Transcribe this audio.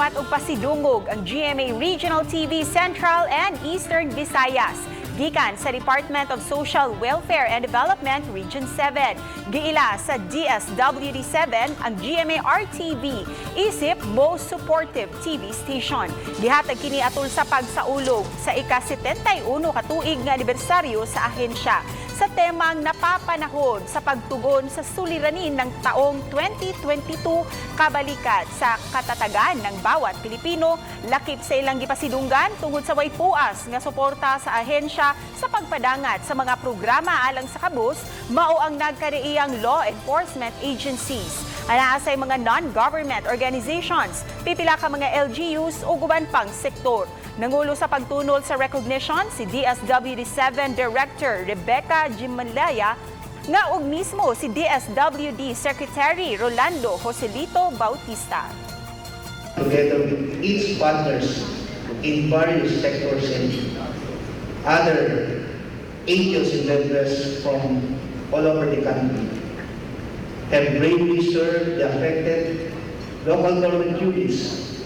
Nagdawat og pasidungog ang GMA Regional TV Central and Eastern Visayas gikan sa Department of Social Welfare and Development Region 7. Giila sa DSWD 7 ang GMA RTV isip most supportive TV station. Gihatag kini atol sa pagsaulog sa ika-71 ka tuig nga anibersaryo sa ahensya sa temang napapanahon sa pagtugon sa suliranin ng taong 2022, kabalikat sa katatagan ng bawat Pilipino, lakip sa ilang gipasidunggan tungod sa way puas nga suporta sa ahensya sa pagpadangat sa mga programa alang sa kabus, mao ang nagkadaiyang law enforcement agencies. Anaa say mga non-government organizations, pipila ka mga LGUs ug uban pang sektor. Nangulo sa pagtunol sa recognition si DSWD 7 Director Rebecca Jimalaya nga og mismo si DSWD Secretary Rolando Joselito Bautista. Together with its partners in various sectors and other angels and members from all over the country, have bravely served the affected local government units.